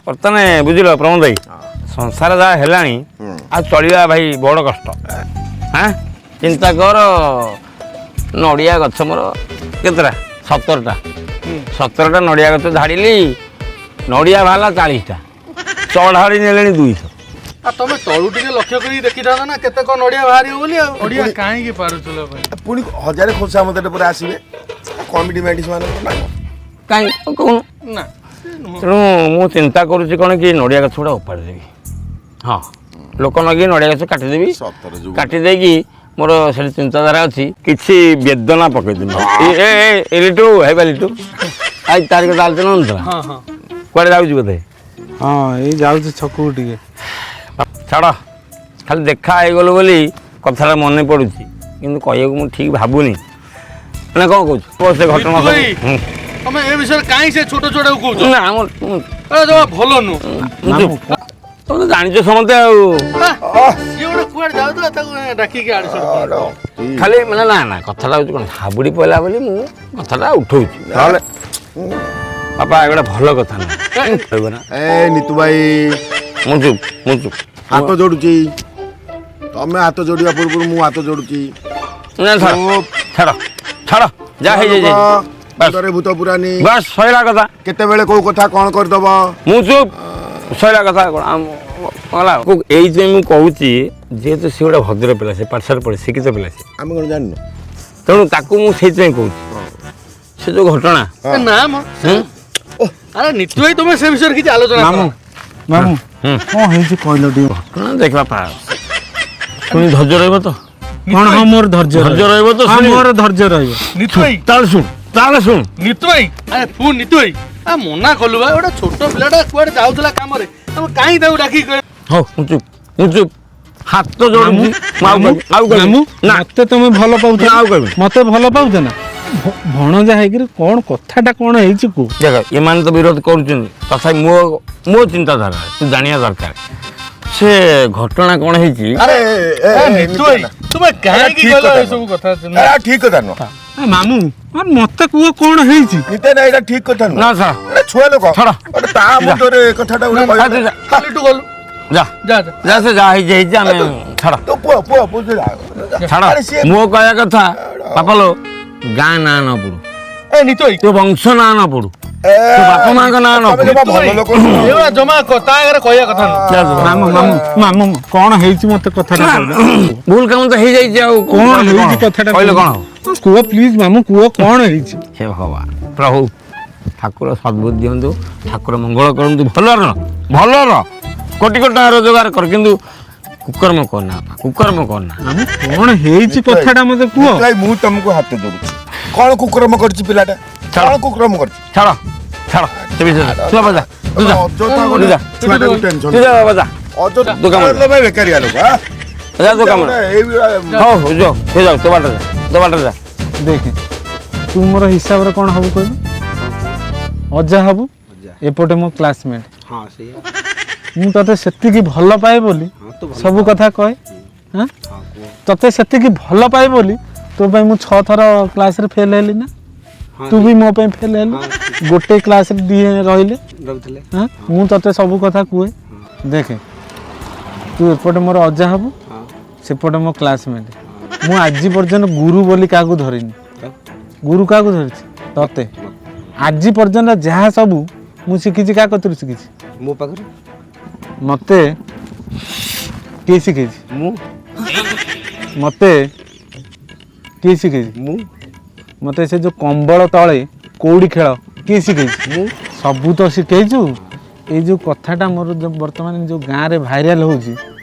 ବର୍ତ୍ତମାନ ବୁଝିଲ ପ୍ରମୋଦ ଭାଇ, ସଂସାର ଯାହା ହେଲାଣି ଆଉ ଚଳିବା ଭାଇ ବଡ଼ କଷ୍ଟ। ହାଁ, ଚିନ୍ତା କର, ନଡ଼ିଆ ଗଛ ମୋର କେତେଟା? 17ଟା। 17ଟା ନଡ଼ିଆ ଗଛ ଝାଡ଼ିଲି, ନଡ଼ିଆ ବାହାରିଲା 40ଟା, ଚଢ଼ାଡ଼ି ନେଲେଣି 200। ଆଉ ତମେ ତଳୁ ଟିକେ ଲକ୍ଷ୍ୟ କରିକି ଦେଖିଥାନ୍ତ ନା କେତେ କଣ ନଡ଼ିଆ ବାହାରିବ ବୋଲି। ଆଉ ନଡ଼ିଆ କାହିଁକି ପାରୁଥିଲ ଭାଇ? ପୁଣି ହଜାରେ ଖୋସା ମତେ ପରେ ଆସିବେ କମିଟି ମାଇଟି ସେମାନଙ୍କର ନା କଣ? କାହିଁ କହୁନୁ? ନା। ତେଣୁ ମୁଁ ଚିନ୍ତା କରୁଛି କ'ଣ କି ନଡ଼ିଆ ଗଛ ଗୁଡ଼ା ଉପାଡ଼ି ଦେବି। ହଁ, ଲୋକ ଲଗେଇ ନଡ଼ିଆ ଗଛ କାଟିଦେବି। ସତରେ ଯୋଉ କାଟି ଦେଇକି ମୋର ସେଠି ଚିନ୍ତାଧାରା ଅଛି କିଛି ବେଦନା ପକେଇଦେବି। ଏ ଏ ଲିଟୁ, ହେଇବା ଲିଟୁ, ଆଜି ତାରି କଥା ଆଲୋଚନା ହେଉନଥିଲା? ହଁ ହଁ। କୁଆଡ଼େ ଯାଉଛି ବୋଧେ? ହଁ, ଏଇ ଯାଉଛି ଛକକୁ ଟିକେ। ଛାଡ଼, ଖାଲି ଦେଖା ହେଇଗଲୁ ବୋଲି କଥାଟା ମନେ ପଡ଼ୁଛି, କିନ୍ତୁ କହିବାକୁ ମୁଁ ଠିକ୍ ଭାବୁନି। ମାନେ କ'ଣ କହୁଛୁ ସେ ଘଟଣା ସବୁ? ଭାଇ, ତମେ ଏ ବିଷୟରେ କାହିଁ ସେ ଛୋଟ ଛୁଆଟାକୁ କହୁଛ? ନା, ଆମର ଏଟା ଜମା ଭଲ ନୁହଁ। ତମେ ତ ଜାଣିଛ ସମସ୍ତେ ଆଉ। ସିଏ ଗୋଟେ କୁଆଡେ ଯାଉଥିଲା, ତାକୁ ଡାକିକି ଆଡୁ ସାଡୁ ଖାଲି ମାନେ ନା ନା, କଥାଟା ହେଉଛି କ'ଣ, ହାବୁଡ଼ି ପଇଲା ବୋଲି ମୁଁ କଥାଟା ଉଠଉଛି, ନହେଲେ ବାପା ଏଗୁଡ଼ା ଭଲ କଥା ନା କହିବ ନା। ଏ ନିତୁ ଭାଇ, ମୁଁ ଚୁପ୍, ମୁଁ ଚୁପ୍। ହାତ ଯୋଡୁଛି, ତମେ ହାତ ଯୋଡ଼ିବା ପୂର୍ବରୁ ମୁଁ ହାତ ଯୋଡୁଛି। ନା, ଛାଡ଼ ଛାଡ଼ ଛାଡ଼, ଯାହା ହେଇଯାଇଛି ବାସ୍। ମୁଣ୍ଡରେ ଭୂତ ପୁରାନି। ବାସ୍, ସଇଲା କଥା। କେତେବେଳେ କୋଉ କଥା କଣ କରିଦବ। ମୁଁ ଚୁପ୍, ସଇଲା କଥା। କ'ଣ ହେଲା, ଏଇଥିପାଇଁ ମୁଁ କହୁଛି, ଯେହେତୁ ସେ ଗୋଟେ ଭଦ୍ର ପିଲା, ସେ ପାଠଶାଠ ପଢ଼େ, ଶିକ୍ଷିତ ପିଲା ସେ। ଆମେ କଣ ଜାଣିନୁ? ତେଣୁ ତାକୁ ମୁଁ ସେଇଥିପାଇଁ କହୁଛି ସେ ଯୋଉ ଘଟଣା। ନା ମ, ଆରେ ନିତୁ ଭାଇ, ତମେ ସେ ବିଷୟରେ କିଛି ଆଲୋଚନା ମାମୁଁ, ମାମୁଁ, କଣ ହେଇଛି କହିଲ ଟିକେ। ଘଟଣା ଦେଖ ବାପା, ଶୁଣି ଧୈର୍ଯ୍ୟ ରହିବ ତ? କଣ? ହଁ, ମୋର ଧୈର୍ଯ୍ୟ। ଧୈର୍ଯ୍ୟ ରହିବ ତ? ହଁ, ମୋର ଧୈର୍ଯ୍ୟ ରହିବ। ନିତୁ ଭାଇ, ତାହେଲେ ଶୁଣ, ତାହେଲେ ଶୁଣ। ନିତୁ ଭାଇ, ଆରେ ଫୁନ୍ ନିତୁ ଭାଇ, ଆ ମନା କଲୁ ବା, ଗୋଟେ ଛୋଟ ପିଲାଟା କୁଆଡେ ଯାଉଥିଲା କାମରେ, ତମେ କାହିଁ ତାକୁ ଡାକିକି କହିଲ? ହଉ, ମୁଁ ଚୁପ୍, ମୁଁ ଚୁପ୍, ହାତ ଯୋଡୁଛି। ମୁଁ ଆଉ ମାମୁଁ, ଆଉ କହିବି ମାମୁଁ, ନା। ମତେ ତମେ ଭଲ ପାଉଛ? ନା, ଆଉ କହିବିନି। ମତେ ଭଲ ପାଉଛ ନା? ଭଣଜା ହେଇକିରି କଣ କଥାଟା କଣ ହେଇଛି କୁହ। ଦେଖ, ଏମାନେ ତ ବିରୋଧ କରୁଛନ୍ତି, ତଥାପି ମୋ ଚିନ୍ତାଧାରା ତୁ ଜାଣିବା ଦରକାର ସେ ଘଟଣା କଣ ହେଇଛି। ଆରେ ନିତୁ ଭାଇ, ତୁମେ କାହିଁକି ଠିକ କହିଲ କଥା। ଏସବୁ କଥା? ଏଇଟା ଠିକ କଥା ନୁହଁ। ଏ ମାମୁଁ, ମତେ କୁହ କଣ ହେଇଛି। ନିତେ ନା, ଏଇଟା ଠିକ କଥା ନୁହଁ। ନା ସାର୍। ଏଇଟା ଛୁଆ ଲୋକ। ଛାଡ଼। ଗୋଟେ ତା ମୁଣ୍ଡରେ ଏ କଥାଟା ଗୋଟେ କହିବା। ତୁ ଯା। ଲିଟୁ ଗଲୁ। ଯା। ଯା ଯା। ଯା, ସେ ଯାହା ହେଇଛି ହେଇଛି, ଆମେ ଛାଡ଼। ତୋ ପୁଅ ପୁଅ ବୁଝିଲା। ଛାଡ଼। ଆରେ ସିଏ ମୋ କହିବା କଥା ବାପାଲୋ, ଗାଁ ନାଁ ନ ପଡୁ, ଏ ନିତୁ ଭାଇ, ତୋ ବଂଶ ନାଁ ନ ପଡୁ, ଏ, ତୋ ବାପା ମାଙ୍କ ନାଁ ନ ତମେ ପଡୁ। ଜମା ଭଲ ଲୋକ ନୁହଁ। ଏଗୁଡ଼ା ଜମା ତା ଆଗରେ କହିବା କଥା ନୁହଁ। ମାମୁଁ, ମାମୁଁ, ମାମୁଁ, କଣ ହେଇଛି ମତେ କଥାଟା କହିଲ। ଭୁଲ କାମ ତ ହେଇଯାଇଛି, ଆଉ କଣ ହେଇଛି କଥାଟା କହିଲେ କଣ ହବ? କୁହ ପ୍ଲିଜ ମାମୁଁ, କୁହ କଣ ହେଇଛି। ହେ ଭଗବାନ ପ୍ରଭୁ ଠାକୁର, ସଦ୍ବୁଦ୍ଧି ଦିଅନ୍ତୁ, ଠାକୁର ମଙ୍ଗଳ କରନ୍ତୁ। ଭଲର ଭଲର କୋଟି କୋଟି ଟଙ୍କା ରୋଜଗାର କର, କିନ୍ତୁ କୁକର୍ମ କରନା ବାପା, କୁକର୍ମ କରନା। ମାମୁଁ, କଣ ହେଇଛି କଥାଟା ମତେ କୁହ। ନିତୁ ଭାଇ, ମୁଁ ତମକୁ ହାତ ଯୋଡୁଛି, କଣ କୁକର୍ମ କରିଛି ପିଲାଟା? କଣ କୁକର୍ମ କରିଛି? ଛାଡ଼ ଛାଡ଼ ସେ ବିଷୟରେ। ତୁ ବାପା ଯା, ତୁ ଯା। ଅଯଥା ଗୋଟେ ତୁ ଯା। ଛୁଆଟାକୁ ଟେନସନ। ତୁ ଯା ବାପା, ଯା। ଅଯଥା ଦୋକାନ। ଭାଇ, ବେକାରିଆ ଲୋକ। ଆଁ? ଯା ତୋ କାମ। ଏଇ ହଉ ହଉ, ଯା, ସେ ଯାଉ, ତୋ ବାଟରେ ଯା, ତୋ ବାଟରେ ଯା। ଦେଖେ, ତୁ ମୋର ହିସାବରେ କଣ ହବୁ କହିଲୁ? ଅଜା ହବୁ, ଏପଟେ ମୋ କ୍ଲାସମେଟ୍। ହଁ, ସେଇଆ। ମୁଁ ତତେ ସେତିକି ଭଲ ପାଏ ବୋଲି ସବୁ କଥା କହେ। ହଁ, ତତେ ସେତିକି ଭଲ ପାଏ ବୋଲି ତୋ ପାଇଁ ମୁଁ 6 ଥର କ୍ଲାସରେ ଫେଲ୍ ହେଲି ନା? ତୁ ବି ମୋ ପାଇଁ ଫେଲ୍ ହେଲୁ, ଗୋଟେ କ୍ଲାସରେ ଦି ରହିଲେ। ରହୁଥିଲେ। ହଁ, ମୁଁ ତତେ ସବୁ କଥା କୁହେ। ଦେଖେ, ତୁ ଏପଟେ ମୋର ଅଜା ହବୁ, ସେପଟେ ମୋ କ୍ଲାସମେଟ୍। ମୁଁ ଆଜି ପର୍ଯ୍ୟନ୍ତ ଗୁରୁ ବୋଲି କାହାକୁ ଧରିନି। ଗୁରୁ କାହାକୁ ଧରିଛି? ତତେ। ଆଜି ପର୍ଯ୍ୟନ୍ତ ଯାହା ସବୁ ମୁଁ ଶିଖିଛି, କାହା କତିରୁ ଶିଖିଛି? ମୋ ପାଖରୁ। ମତେ କିଏ ଶିଖେଇଛି? ମୁଁ। ମତେ କିଏ ଶିଖେଇଛି? ମୁଁ। ମତେ ସେ ଯୋଉ କମ୍ବଳ ତଳେ କଉଡ଼ି ଖେଳ କିଏ ଶିଖେଇଛି? ମୁଁ। ସବୁ ତ ଶିଖେଇଛୁ। ଏଇ ଯୋଉ କଥାଟା ମୋର ଯୋଉ ବର୍ତ୍ତମାନ ଯୋଉ ଗାଁରେ ଭାଇରାଲ ହଉଛି,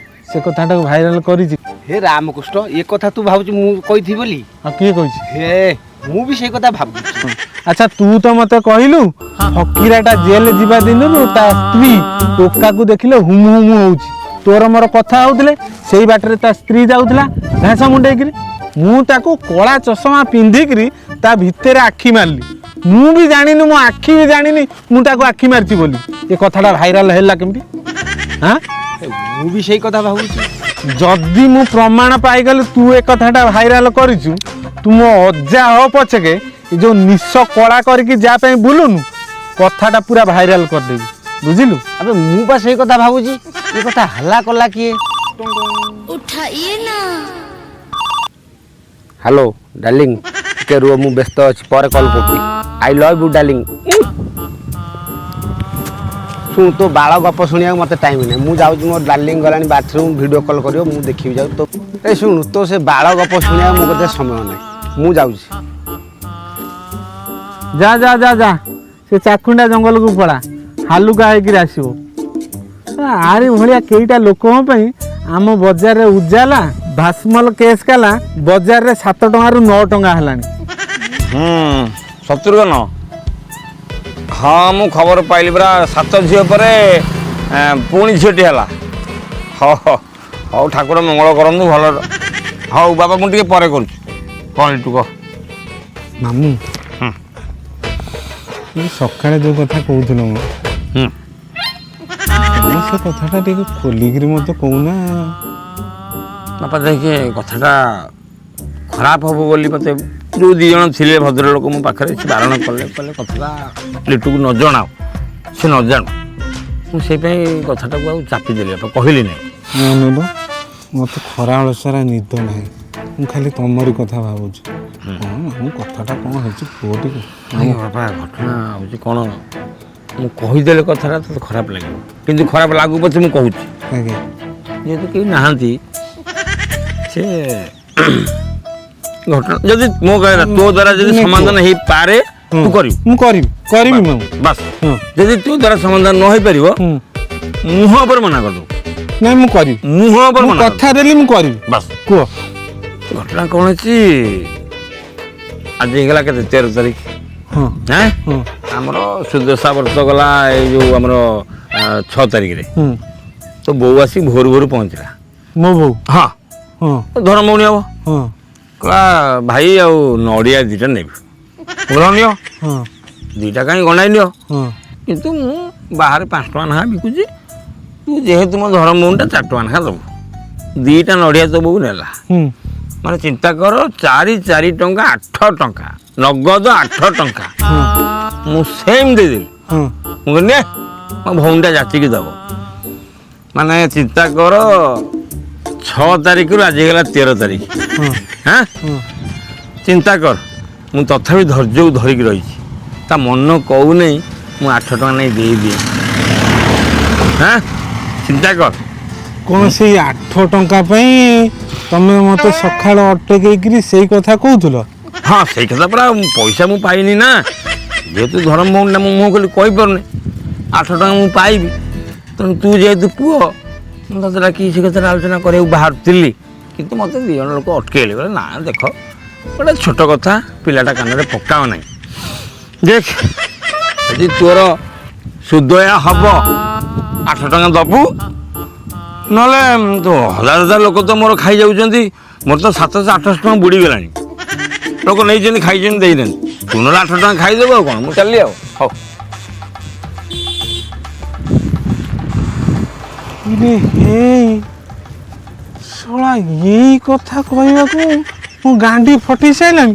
ସେ କଥାଟାକୁ ଭାଇରାଲ କରିଛି। ହେ ରାମକୃଷ୍ଣ, ଏ କଥା ତୁ ଭାବୁଛୁ ମୁଁ କହିଥିବି ବୋଲି? ଆଉ କିଏ କହିଛି? ହେ, ମୁଁ ବି ସେଇ କଥା ଭାବୁଛି। ଆଚ୍ଛା, ତୁ ତ ମତେ କହିଲୁ ଫକୀରାଟା ଜେଲ ଯିବା ଦିନରୁ ତା ସ୍ତ୍ରୀ ଟୋକାକୁ ଦେଖିଲେ ହୁମୁ ହୁମୁ ହଉଛି। ତୋର ମୋର କଥା ହଉଥିଲେ, ସେଇ ବାଟରେ ତା ସ୍ତ୍ରୀ ଯାଉଥିଲା ଘାସ ମୁଣ୍ଡେଇକିରି। ମୁଁ ତାକୁ କଳା ଚଷମା ପିନ୍ଧିକିରି ତା ଭିତରେ ଆଖି ମାରିଲି। ମୁଁ ବି ଜାଣିନି, ମୋ ଆଖି ବି ଜାଣିନି ମୁଁ ତାକୁ ଆଖି ମାରିଛି ବୋଲି। ଏ କଥାଟା ଭାଇରାଲ ହେଲା କେମିତି? ହାଁ? ମୁଁ ବି ସେଇ କଥା ଭାବୁଛି। ଯଦି ମୁଁ ପ୍ରମାଣ ପାଇଗଲି ତୁ ଏ କଥାଟା ଭାଇରାଲ କରିଛୁ, ତୁ ମୋ ଅଜା ହ ପଛକେ, ଏ ଯୋଉ ନିଶ କଳା କରିକି ଯାହା ପାଇଁ ବୁଲୁନୁ, କଥାଟା ପୁରା ଭାଇରାଲ କରିଦେବି। ବୁଝିଲୁ? ଆବେ, ମୁଁ ବା ସେଇ କଥା ଭାବୁଛି, ଏ କଥା ହାଲା କଲା କିଏ? उठाइए ना। ହ୍ୟାଲୋ ଡାର୍ଲିଂ, ଟିକେ ରୁହ, ମୁଁ ବ୍ୟସ୍ତ ଅଛି, ପରେ କଲ୍ କରୁଛି। I love you darling. ଶୁଣ, ତୋ ବାଳ ଗପ ଶୁଣିବାକୁ ମୋତେ ଟାଇମ୍ ନାହିଁ। ମୁଁ ଯାଉଛି, ମୋ ଡାର୍ଲିଂ ଗଲାଣି ବାଥରୁମ୍, ଭିଡ଼ିଓ କଲ୍ କରିବ, ମୁଁ ଦେଖିବି ଯାଉଛି। ତୋ ଏ ଶୁଣୁ, ତୋ ସେ ବାଳ ଗପ ଶୁଣିବାକୁ ମୋ କତିରେ ସମୟ ନାହିଁ, ମୁଁ ଯାଉଛି। ଯା ଯା ଯା ଯା, ସେ ଚାଖୁଣ୍ଡା ଜଙ୍ଗଲକୁ ପଳା, ହାଲୁକା ହେଇକିରି ଆସିବ। ଆରି ଭଳିଆ କେଇଟା ଲୋକଙ୍କ ପାଇଁ ଆମ ବଜାରରେ ଉଜାଲା ଭାସମଲ କେସ୍ କାଲା ବଜାରରେ 7 ଟଙ୍କାରୁ 9 ଟଙ୍କା ହେଲାଣି। ହୁଁ ଶତ୍ରୁଘ୍ନ, ହଁ, ମୁଁ ଖବର ପାଇଲି ପରା, ସାତ ଝିଅ ପରେ ପୁଣି ଝିଅଟି ହେଲା। ହଉ ହଉ ହଉ, ଠାକୁର ମଙ୍ଗଳ କରନ୍ତୁ, ଭଲ ହଉ। ବାବା, ମୁଁ ଟିକେ ପରେ କରୁଛି। କ'ଣ ଲିଟୁ, କହ। ମାମୁଁ, ଏଇ ସକାଳେ ଯୋଉ କଥା କହୁଥିଲ ମୁଁ, ତମେ ସେ କଥାଟା ଟିକେ ଖୋଲିକିରି ମତେ କହୁନା। ବାପା, ଦେଖେ, କଥାଟା ଖରାପ ହବ ବୋଲି ମୋତେ ଯେଉଁ ଦୁଇ ଜଣ ଥିଲେ ଭଦ୍ରଲୋକ ମୋ ପାଖରେ, ସେ ବାରଣ କଲେ, କହିଲେ କଥାଟା ଲିଟୁକୁ ନ ଜଣାଅ, ସେ ନ ଜାଣୁ। ମୁଁ ସେଇ ପାଇଁ କଥାଟାକୁ ଆଉ ଚାପିଦେଲି ବାପା, କହିଲି ନାହିଁ। ଅନେଲ, ମତେ ଖରାବେଳ ସାରା ନିଦ ନାହିଁ, ମୁଁ ଖାଲି ତମରି କଥା ଭାବୁଛି। କ'ଣ ମାମୁଁ, କଥାଟା କ'ଣ ହେଇଛି କୁହ ଟିକେ। ନାଇଁ ବାପା, ଘଟଣା ହେଉଛି କ'ଣ, ମୁଁ କହିଦେଲେ କଥାଟା ତୋତେ ଖରାପ ଲାଗିବ, କିନ୍ତୁ ଖରାପ ଲାଗୁ ପଛେ ମୁଁ କହୁଛି। ଯେହେତୁ କେହି ନାହାନ୍ତି, ସେ ଘଟଣା ଯଦି ମୋ କହିବା ତୋ ଦ୍ୱାରା ଯଦି ସମାଧାନ ହେଇପାରେ, ତୁ କରିବୁ। ମୁଁ କରିବି, କରିବି ମାମୁଁ। ବାସ୍। ଯଦି ତୋ ଦ୍ୱାରା ସମାଧାନ ନ ହେଇପାରିବ, ମୁହଁ ଉପରେ ମନା କରିଦେବୁ। ନାଇଁ, ମୁଁ କରିବି। ମୁହଁ ଉପରେ ମୁଁ ମନା। କଥା ଦେଲି, ମୁଁ କରିବି। ବାସ୍। କୁହ। ଘଟଣା କ'ଣ ହେଇଛି, ଆଜି ହେଇଗଲା କେତେ, 13 ତାରିଖ। ହଁ। ହେଁ? ହଁ। ଆମର ସୁଦଶା ବ୍ରତ ଗଲା ଏଇ ଯୋଉ ଆମର 6 ତାରିଖରେ। ତ ବୋଉ ଆସି ଭୋରୁ ଭୋରୁ ପହଞ୍ଚିଲା। ମୋ ବୋଉ? ହଁ। ଧରମ ଭଉଣୀ ହବ। କହିଲା, ଭାଇ, ଆଉ ନଡ଼ିଆ 2ଟା ନେବି। ମୁଁ କହିଲି, ହଁ, ନିଅ। 2ଟା କାହିଁ, ଗଣ୍ଡାଇ ନିଅ। କିନ୍ତୁ ମୁଁ ବାହାରେ 5 ଟଙ୍କା ଲେଖା ବିକୁଛି, ତୁ ଯେହେତୁ ମୋ ଧରମ ଭଉଣୀଟା, 4 ଟଙ୍କା ଲେଖା ଦେବୁ। 2ଟା ନଡ଼ିଆ ତୋ ବୋଉ ନେଲା। ମାନେ ଚିନ୍ତା କର, 4 4 ଟଙ୍କା, 8 ଟଙ୍କା, ନଗଦ 8 ଟଙ୍କା। ମୁଁ ସେମ୍ ଦେଇଦେଲି। ମୁଁ କହିଲି, ନେ, ମୋ ଭଉଣୀଟା ଯାଚିକି ଦେବ। ମାନେ ଚିନ୍ତା କର, 6 ତାରିଖରୁ ଆଜି ହେଇଗଲା 13 ତାରିଖ। ହଁ, ଚିନ୍ତା କର, ମୁଁ ତଥାପି ଧୈର୍ଯ୍ୟକୁ ଧରିକି ରହିଛି। ତା ମନ କହୁନି ମୁଁ 8 ଟଙ୍କା ନେଇ ଦେଇଦିଏ। ହଁ, ଚିନ୍ତା କର। କ'ଣ ସେଇ 8 ଟଙ୍କା ପାଇଁ ତମେ ମତେ ସକାଳ ଅଟକେଇକିରି ସେଇ କଥା କହୁଥିଲ? ହଁ, ସେଇ କଥା ପରା। ପଇସା ମୁଁ ପାଇନି ନା, ଯେହେତୁ ଧରମ ଭଉଣୀଟା, ମୁଁ ମୁହଁ ଖୋଲି କହିପାରୁନି 8 ଟଙ୍କା ମୁଁ ପାଇବି। ତେଣୁ ତୁ ଯେହେତୁ ପୁଅ, ମୁଁ ତତେ ଡାକି ସେ କଥାରେ ଆଲୋଚନା କରିବାକୁ ବାହାରୁଥିଲି, କିନ୍ତୁ ମୋତେ ଦୁଇ ଜଣ ଲୋକ ଅଟକେଇଲେ। କହିଲେ, ନା, ଦେଖ, ଗୋଟେ ଛୋଟ କଥା, ପିଲାଟା କାନରେ ପକାଅ ନାହିଁ। ଦେଖ, ଯଦି ତୋର ସୁଦୟା ହବ 8 ଟଙ୍କା ଦବୁ, ନହେଲେ ତୋ ହଜାର ହଜାର ଲୋକ ତ ମୋର ଖାଇଯାଉଛନ୍ତି। ମୋର ତ 700 800 ଟଙ୍କା ବୁଡ଼ିଗଲାଣି, ଲୋକ ନେଇଛନ୍ତି, ଖାଇଛନ୍ତି, ଦେଇନାହାନ୍ତି। ତୁ ନହେଲେ 8 ଟଙ୍କା ଖାଇଦେବୁ, ଆଉ କ'ଣ? ମୁଁ ଚାଲିଲି ଆଉ, ହଉ। ଇରେ ହେଇ ଶଳା, ଏଇ କଥା କହିବାକୁ ମୋ ଗାଣ୍ଡି ଫଟି ସାରିଲାଣି।